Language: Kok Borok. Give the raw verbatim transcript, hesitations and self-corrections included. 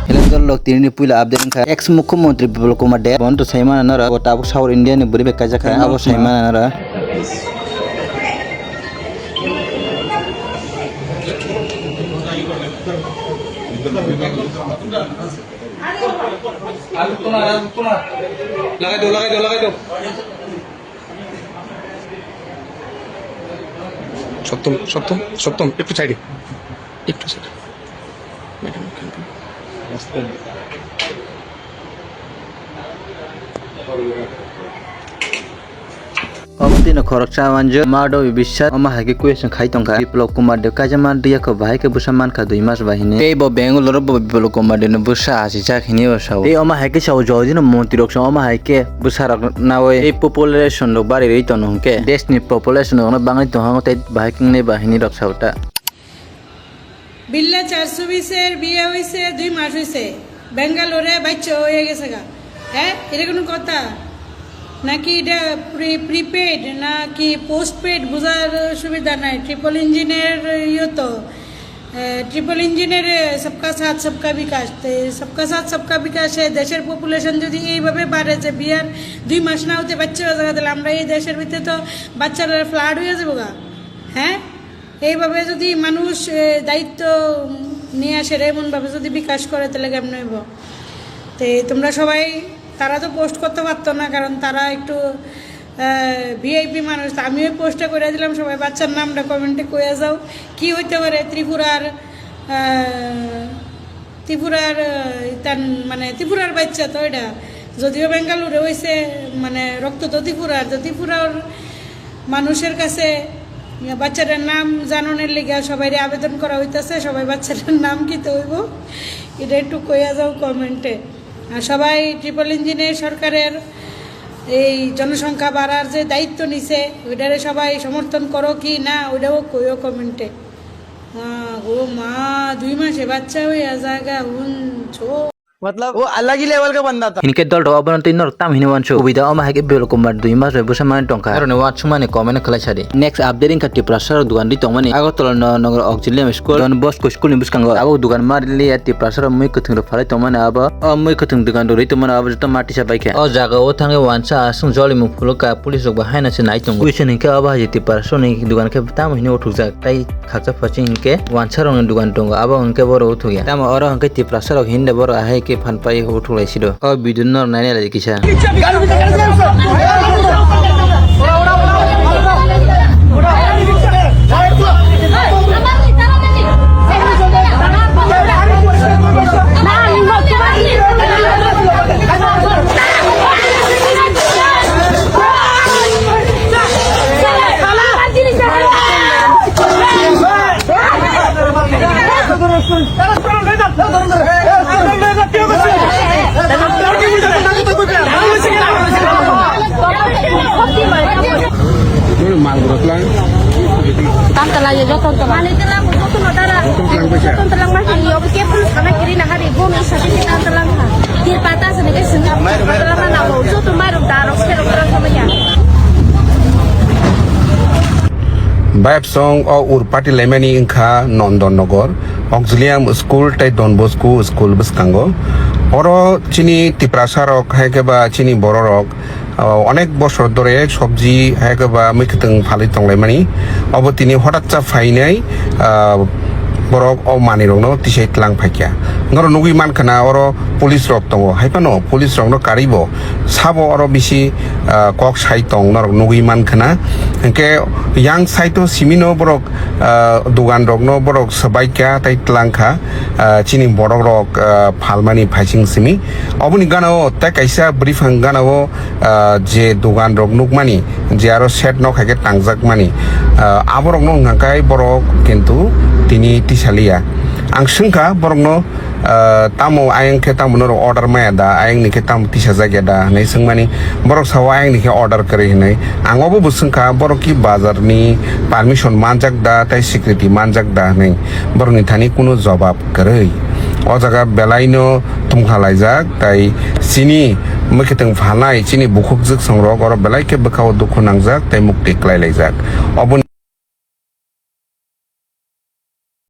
Hello, lok tini ni puila update wngkha. Ex mukhyamantri Biplab Kumar Deb, bono to saimano nora, bo tabuk South India ni bwrwi bai kaijak kha, abo saimano nora. Lagai do, lagai do, lagai do. সপ্তম, সপ্তম, সপ্তম, একটু সাইডে, একটু সাইডে। ম্যাডাম, এখান থেকে। Omo tino khoroksa manjo Madhabi Biswas, omo hai khe question khai tongkha. Biplab Kumar Deb kaisa man riya kho, bahai khe bwsa mankha dui mas bai hini. Tei bo Bangalore bo Biplab Kumar Deb no bwsa achijak hini bo sao. Tei omo hai khe sao jodi no montri rok song omo hai khe bwsa rok nawi tei population rok bari rwi tono hwnkhe desh ni population rok no bangwi tongha tei bahai khe wngnai ba hini rok sao ta. বিল্লা চারশো বিশের বিয়ে হয়েছে, দুই মাস হয়েছে, ব্যাঙ্গালোরে বাচ্চা হয়ে গেছে গা। হ্যাঁ, এটা কোনো কথা? নাকি এটা প্রি প্রিপেড নাকি পোস্টপেড, বোঝার সুবিধা নাই। ট্রিপল ইঞ্জিনের ইয়ে তো, ট্রিপল ইঞ্জিনের সবকা সাথ সবকা বিকাশ। তো সবকা সাথ সবকা বিকাশে দেশের পপুলেশন যদি এইভাবে বাড়ে যে বিয়ার দুই মাস না হতে বাচ্চা হয়ে যাবে, তাহলে আমরা এই দেশের ভিতরে তো বাচ্চারা ফ্লাড হয়ে যাবো গা। হ্যাঁ, এইভাবে যদি মানুষ, এ, দায়িত্ব নিয়ে আসে, এমনভাবে যদি বিকাশ করে, তাহলে কেমনে হইব? তো তোমরা সবাই, তারা তো পোস্ট করতে পারতো না, কারণ তারা একটু, আহ, ভিআইপি মানুষ। তো আমিও পোস্টটা করে দিলাম, সবাই বাচ্চার নামটা কমেন্টে কইয়া যাও। কি হইতে পারে ত্রিপুরার, আহ, ত্রিপুরার, আহ, ইতান, মানে, ত্রিপুরার বাচ্চা তো এটা। যদিও বেঙ্গালুরে হইছে, মানে, রক্ত তো ত্রিপুরার, তো ত্রিপুরার মানুষের কাছে বাচ্চাটার নাম জানানোর লেগে সবাইরে আবেদন করা হইতাছে, সবাই বাচ্চাটার নাম কি তো হইব, এটা একটু কইয়া যাও কমেন্টে। আর সবাই ট্রিপল ইঞ্জিনের সরকারের এই জনসংখ্যা বাড়ার যে দায়িত্ব নিছে, ওইটারে সবাই সমর্থন করো কি না, ওইটাও কইও কমেন্টে। মা গো মা, দুই মাসে বাচ্চা হইয়া জাগা হুন ছো। मतलब वो अलग ही लेवल का बंदा था। Hinkhe dol rok abono twi norok tam hini wansu. Ubida omo hai khe Biplab Kumar dui mas bai bwsa mani tongkha. Aroni wansukmani comment khlai sadi. Next update wngkha Tiprasa rok dugan ri tongmani. Agartala no nogor auxilium school, Don Bosco school ni bwskango. Abo dugan ma riliya Tiprasa rok mui kwthwng rok phalai tongmani abo. O mui kwthwng dugan rok ri tongmani abo joto ma tisa bai khe. O jaga o thangwi wansa aswk jolimung phulukha, police rok bo haino se nai tongo. Kuisa hinkhe abo hai Tiprasa rok ni dugan khe tamo hini uthukjak. Tai khaksa phasing hinkhe wansa rokni dugan tongo, abo hinkhe borok uthukya. Tamo oro hinkhe Tiprasa rok hinda borok ahai khe phan pai uthuk lai sido. O video no nai nai lai kisa. Tam tala ye joto tala. Mani tala mo joto no tala. Joto tala mo joto tala ma kiri yo ke pun sana kiri na hari bo no sa kiri tam tala ma. Tir pata sene ke sene tala ma na bo joto ma ro da ro se ro ro sa ma ya. Bayapsong o urpati laimani wngkha Nondon Nogor, Auxilium School tei Don Bosco School bwskango. Oro chini Tiprasa rok hai khe ba chini borok rok, o, onek bosor dhore sobji hai khe ba mwkhwtwng phalwi tonglaimani. Obo tini hotatsa phainai, ah, borok o manwi rokno tisai tlang phaikha. Norok nugwi mankha na oro police rok tongo, hai phano police rokno karwi bo sabo oro bisi, ah, kok sai tong norok nugwi mankha na. Hinkhe yang side o simi no borok, ah, dugan rokno borok swbaikha tei tlangkha, ah, chini borok rok, ah, phalmani phaising simi. Oboni gana o tei kaisa bwrwi phang gana o, ah, je dugan rok nukmani je aro shed nok hai khe tangjakmani, ah, aborokno wngkha khe borok kintu tini tisaliya. Ang swngkha borokno, ah, tamo ayang khe tamo norok order maya da, ayang ni khe tamo tisajak ya da hinwi swngmani. Borok sao ayang ni khe order kwrwi hinwi. Ang obo bo swngkha borok ki bazar ni permission manjak da tei security manjak da hinwi. Borok ni thani kunu jobab kwrwi. O jaga belai no tongkha laijak, tai chini Mwkhwtwng phalnai chini bukhuk jwksongrok oro belai khe bwkhao dukhu nangjak tei mukti klailaijak. Oboni